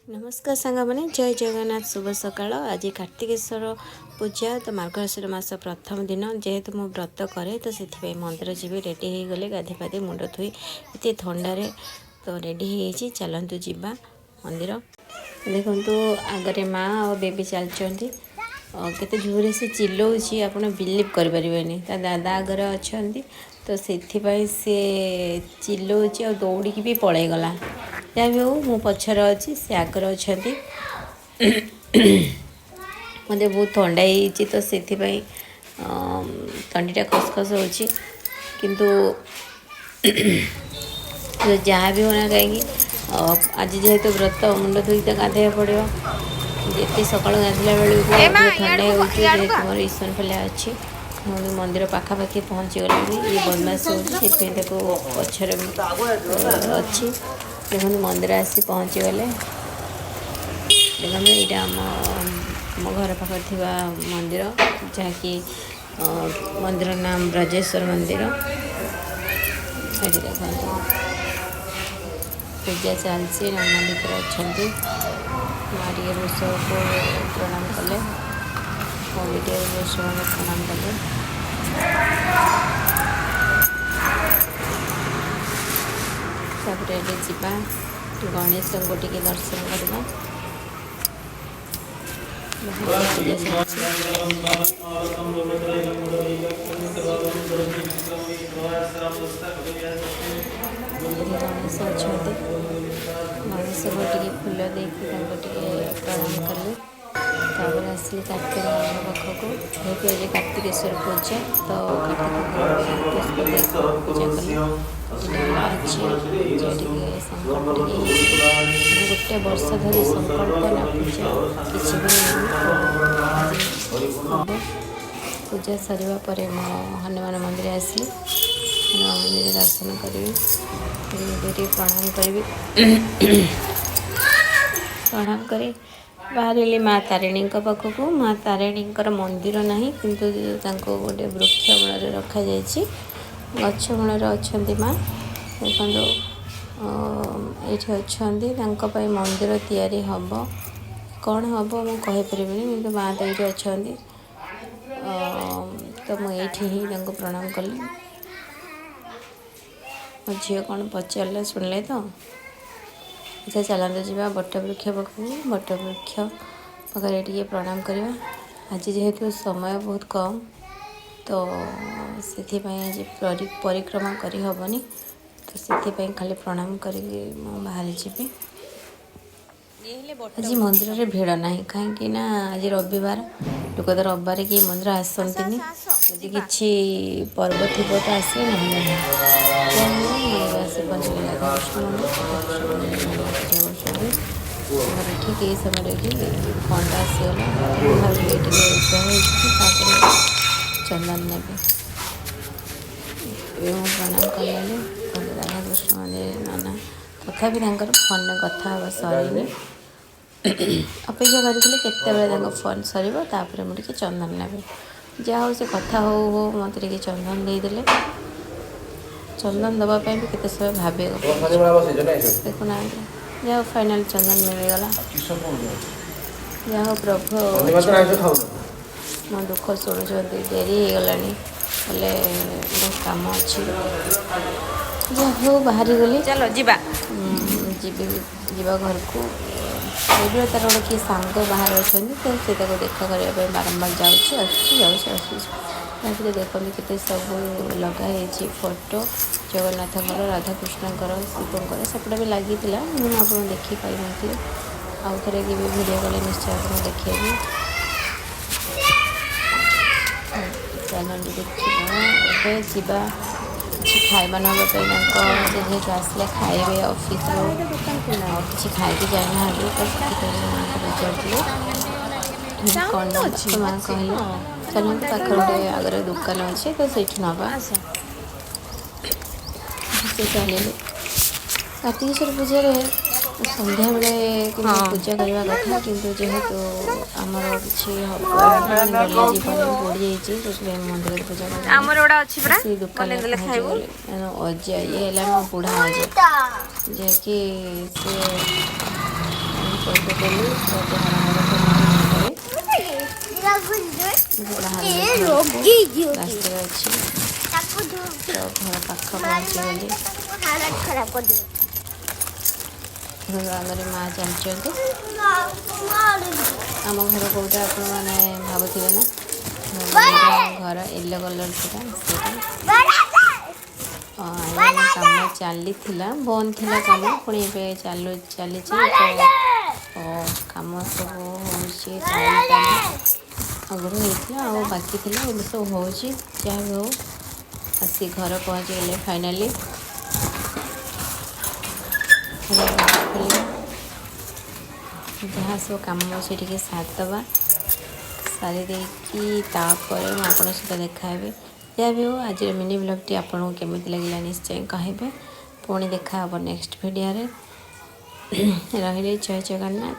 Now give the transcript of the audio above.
ନମସ୍କାର ସାଙ୍ଗମାନେ, ଜୟ ଜଗନ୍ନାଥ। ଶୁଭ ସକାଳ। ଆଜି କାର୍ତ୍ତିକେଶ୍ୱର ପୂଜା, ତ ମାର୍ଗଶିର ମାସ ପ୍ରଥମ ଦିନ। ଯେହେତୁ ମୁଁ ବ୍ରତ କରେ, ତ ସେଥିପାଇଁ ମନ୍ଦିର ଯିବି। ରେଡ଼ି ହେଇଗଲେ, ଗାଧୋଇ ପାଧୋଇ ମୁଣ୍ଡ ଧୋଇ ଏତେ ଥଣ୍ଡାରେ ତ ରେଡ଼ି ହେଇଯାଇଛି। ଚାଲନ୍ତୁ ଯିବା ମନ୍ଦିର। ଦେଖନ୍ତୁ, ଆଗରେ ମା ଆଉ ବେବି ଚାଲିଛନ୍ତି। କେତେ ଜୋରେ ସେ ଚିଲଉଛି, ଆପଣ ବିଲିଭ୍ କରିପାରିବେନି। ତା ଦାଦା ଆଗରେ ଅଛନ୍ତି, ତ ସେଥିପାଇଁ ସେ ଚିଲଉଛି ଆଉ ଦୌଡ଼ିକି ବି ପଳେଇଗଲା। ଯାହା ବି ହଉ, ମୁଁ ପଛରେ ଅଛି, ସେ ଆଗରେ ଅଛନ୍ତି। ମୋତେ ବହୁତ ଥଣ୍ଡା ହେଇଯାଇଛି, ତ ସେଥିପାଇଁ ତଣ୍ଟିଟା ଖସଖସ ହେଉଛି। କିନ୍ତୁ ଯାହା ବି ହଉନା କାହିଁକି, ଆଜି ଯେହେତୁ ବ୍ରତ, ମୁଣ୍ଡ ଧୋଇ ତ ଗାଧୋଇବାକୁ ପଡ଼ିବ। ଯେତେ ସକାଳୁ ଗାଧୋଇଲା ବେଳକୁ ଏ ମା, ଅଧିକ ଥଣ୍ଡା ଇଆଡ଼କୁ ହେଉଛି। ଇଆଡ଼କୁ ଯେହେତୁ ମୋର ଇସନଫୁଲିଆ ଅଛି, ମୁଁ ବି ମନ୍ଦିର ପାଖାପାଖି ପହଞ୍ଚିଗଲିଣି। ଇଏ ବଦମାସି ହେଉଛି, ସେଥିପାଇଁ ତାକୁ ପଛରେ ଅଛି। ଦେଖନ୍ତୁ, ମନ୍ଦିର ଆସି ପହଞ୍ଚିଗଲେ। ଦେଖନ୍ତୁ, ଏଇଟା ଆମ ଘର ପାଖରେ ଥିବା ମନ୍ଦିର, ଯାହାକି ମନ୍ଦିର ନାମ ବ୍ରଜେଶ୍ୱର ମନ୍ଦିର। ଏଠି ଦେଖନ୍ତୁ, ପୂଜା ଚାଲିଛି, ନନା ଭିତରେ ଅଛନ୍ତି। ମା ଟିକେ ବୃଷଭକୁ ପ୍ରଣାମ କଲେ, ମୁଁ ବି ଟିକେ ବୃଷଭକୁ ପ୍ରଣାମ କଲି। ତାପରେ ଏବେ ଯିବା, ଗଣେଶଙ୍କୁ ଟିକେ ଦର୍ଶନ କରିବା। ଦେଖନ୍ତୁ, ପୂଜା ଚାଲିଛି। ଏଠି ଗଣେଶ ଅଛନ୍ତି। ଗଣେଶଙ୍କୁ ଟିକେ ଫୁଲ ଦେଇକି ତାଙ୍କୁ ଟିକେ ପ୍ରଣାମ କଲି। ତାପରେ ଆସିଲି କାର୍ତ୍ତିକଙ୍କ ପାଖକୁ। ଯେହେତୁ ଆଜି କାର୍ତ୍ତିକେଶ୍ୱର ପୂଜା, ତ କାର୍ତ୍ତିକଙ୍କୁ ପୁଷ୍ପ ଦେଇକି ପୂଜା କଲି। ଡାଳ ଅଛି, ପୂଜା ଟିକେ ସଂକଳ୍ପ ଟିକେ ହେଇଯିବ। ମାନେ ଗୋଟେ ବର୍ଷ ଧରି ସଂକଳ୍ପ ନା ପୂଜା କିଛି ବି ହେଇନି, ତ ଆଜି ହବ। ପୂଜା ସରିବା ପରେ ମୁଁ ହନୁମାନ ମନ୍ଦିର ଆସିଲି। ହନୁମାନ ମନ୍ଦିର ଦର୍ଶନ କରିବି, ଏବେ ଟିକେ ପ୍ରଣାମ କରିବି। ପ୍ରଣାମ କରି ବାହାରିଲି ମା ତାରିଣୀଙ୍କ ପାଖକୁ। ମା ତାରିଣୀଙ୍କର ମନ୍ଦିର ନାହିଁ, କିନ୍ତୁ ତାଙ୍କୁ ଗୋଟେ ବୃକ୍ଷ ମୂଳରେ ରଖାଯାଇଛି। ଗଛ ମୂଳରେ ଅଛନ୍ତି ମା। ଦେଖନ୍ତୁ, ଏଇଠି ଅଛନ୍ତି। ତାଙ୍କ ପାଇଁ ମନ୍ଦିର ତିଆରି ହେବ, କ'ଣ ହେବ ମୁଁ କହିପାରିବିନି, କିନ୍ତୁ ମା ତ ଏଇଠି ଅଛନ୍ତି। ତ ମୁଁ ଏଇଠି ହିଁ ତାଙ୍କୁ ପ୍ରଣାମ କଲି। ମୋ ଝିଅ କ'ଣ ପଚାରିଲା, ଶୁଣିଲେ ତ? ଆଚ୍ଛା, ଚାଲନ୍ତୁ ଯିବା ବଟବୃକ୍ଷ ପାଖକୁ। ବଟବୃକ୍ଷ ପାଖରେ ଟିକେ ପ୍ରଣାମ କରିବା। ଆଜି ଯେହେତୁ ସମୟ ବହୁତ କମ୍, ତ ସେଥିପାଇଁ ଆଜି ପରିକ୍ରମା କରିହେବନି, ତ ସେଥିପାଇଁ ଖାଲି ପ୍ରଣାମ କରିକି ମୁଁ ବାହାରି ଯିବି। ଆଜି ମନ୍ଦିରରେ ଭିଡ଼ ନାହିଁ, କାହିଁକି ନା ଆଜି ରବିବାର। ଲୋକ ତ ରବିବାର କେହି ମନ୍ଦିର ଆସନ୍ତିନି। ଯଦି କିଛି ପର୍ବ ଥିବ ତ ଆସିବେ, ନହେଲେ ନାହିଁ। ତ ମୁଁ ଏବେ ଆସି ପହଞ୍ଚିଲି ରାଧାକୃଷ୍ଣ ମନ୍ଦିର। ରାଧାକୃଷ୍ଣ ମନ୍ଦିରରେ ନନା ପୂଜା କରୁଛନ୍ତି। ମୋର ଠିକ୍ ଏଇ ସମୟରେ କି ଫୋନ୍ଟା ଆସିଗଲା, ତ ମୁଁ ଭାବିଲି ଟିକେ ଓଦା ହେଇଯିବି, ତାପରେ ଚନ୍ଦନ ନେବି। ଏବେ ମୁଁ ପ୍ରଣାମ କଲିଣି ରାଧାକୃଷ୍ଣ ମନ୍ଦିରରେ ନନା। ତଥାପି ତାଙ୍କର ଫୋନ୍ରେ କଥା ହେବା ସରିନି। ଅପେକ୍ଷା କରିଥିଲି କେତେବେଳେ ତାଙ୍କ ଫୋନ୍ ସରିବ, ତାପରେ ମୁଁ ଟିକେ ଚନ୍ଦନ ନେବି। ଯାହା ହଉ, ସେ କଥା ହଉ ହଉ ମୋତେ ଟିକେ ଚନ୍ଦନ ଦେଇଦେଲେ। ଚନ୍ଦନ ଦେବା ପାଇଁ ବି କେତେ ସମୟ ଭାବିବାକୁ ପଡ଼ୁଛି, ଦେଖୁନାହାନ୍ତି। ଯାହା ହଉ, ଫାଇନାଲ୍ ଚନ୍ଦନ ମିଳିଗଲା। ଯାହା ହଉ, ପ୍ରଭୁ ଅଛନ୍ତି, ମୋ ଦୁଃଖ ଶୁଣୁଛନ୍ତି। ଡେରି ହେଇଗଲାଣି, ହେଲେ ବହୁତ କାମ ଅଛି। ଯାହା ହଉ, ବାହାରିଗଲି। ଚାଲ ଯିବା। ଯିବି, ଯିବା ଘରକୁ। ବେବିର ତାର ଗୋଟେ କିଏ ସାଙ୍ଗ ବାହାରେ ଅଛନ୍ତି, ତ ସେ ତାକୁ ଦେଖା କରିବା ପାଇଁ ବାରମ୍ବାର ଯାଉଛି ଆସୁଛି, ଯାଉଛି ଆସୁଛି। ତା ଭିତରେ ଦେଖନ୍ତୁ, କେତେ ସବୁ ଲଗା ହେଇଛି ଫଟୋ, ଜଗନ୍ନାଥଙ୍କର, ରାଧାକୃଷ୍ଣଙ୍କର, ଶିବଙ୍କର। ସେପଟେ ବି ଲାଗିଥିଲା, ମୁଁ ଆପଣ ଦେଖି ପାରିନଥିଲି। ଆଉ ଥରେ କେବେ ଭିଡ଼ିଓ କଲେ ନିଶ୍ଚୟ ଆପଣଙ୍କୁ ଦେଖେଇବି। ଚାଲନ୍ତୁ ଦେଖିବା। ଏବେ ଯିବା କିଛି ଖାଇବା ନେବା ପାଇଁ ତାଙ୍କ। ସେ ଯେହେତୁ ଆସିଲେ ଖାଇବେ ଅଫିସରୁ, ଆଉ କିଛି ଖାଇକି ଯାଇନାହାନ୍ତି, ତ ସେଥିପାଇଁ ମାଆଙ୍କୁ ପଚାରୁଥିଲେ କ'ଣ ନେବା। ତ ମା କହିଲେ, ଚାଲନ୍ତୁ, ପାଖରେ ଗୋଟେ ଆଗରେ ଦୋକାନ ଅଛି, ତ ସେଇଠୁ ନେବା। ସେ ଚାଲିଲେ। କାର୍ତ୍ତିକେଶ୍ୱର ପୂଜାରେ ସନ୍ଧ୍ୟାବେଳେ କିନ୍ତୁ ପୂଜା କରିବା କଥା, କିନ୍ତୁ ଯେହେତୁ ଆମର କିଛି ହବନି, ଗଲେ ଯିବନି, ବୁଡ଼ି ଯାଇଛି, ସେଥିପାଇଁ ମନ୍ଦିରରେ ପୂଜା କରିଦେଲି। ଆମର ଗୋଟା ଅଛି ପରା, ସେଇ ଦୋକାନରେ ବନେଇଦେଲେ ଖାଇବୁ। ପହଞ୍ଚିଗଲେ। ଅଜା, ଇଏ ହେଲା ମୋ ବୁଢ଼ା ଅଜା, ଯାହାକି ସେ ପଇସା ଦେଲି, ତ ଯାହା ନେବା କଥା ନେଇଗଲେ। ବାହାରିଲି ଘରକୁ, ରାସ୍ତାରେ ଅଛି ତ, ଘର ପାଖ ପହଞ୍ଚିଗଲି। ଖରାପ କରିଦେବ। ଆଗରେ ମା ଚାଲିଛନ୍ତି। ଆମ ଘର କେଉଁଟା ଆପଣମାନେ ଭାବୁଥିବେ ନା? ଘର ୟେଲୋ କଲର୍ ଥିଲା ସେଇଟା। କାମ ଚାଲିଥିଲା, ବନ୍ଦ ଥିଲା କାମ, ପୁଣି ଏବେ ଚାଲିଛି ତ। କାମ ସବୁ ହେଉଛି, ଟାଇଲ୍ କାମ ଆଗରୁ ହେଇଥିଲା ଆଉ ବାକି ଥିଲା, ଏବେ ସବୁ ହେଉଛି। ଯାହା ବି ହଉ, ଆସି ଘର ପହଞ୍ଚିଗଲେ ଫାଇନାଲି। ଖୋଲିବା, ଯାହା ସବୁ କାମ ଅଛି ଟିକେ ସାରିଦେବା। ସାରି ଦେଇକି ତାପରେ ମୁଁ ଆପଣଙ୍କ ସହିତ ଦେଖା ହେବି। ଯାହା ବି ହଉ, ଆଜିର ମିନି ବ୍ଲଗ୍ଟି ଆପଣଙ୍କୁ କେମିତି ଲାଗିଲା ନିଶ୍ଚୟ କହିବେ। ପୁଣି ଦେଖା ହେବ ନେକ୍ସଟ ଭିଡ଼ିଓରେ। ରହିଲି, ଜୟ ଜଗନ୍ନାଥ।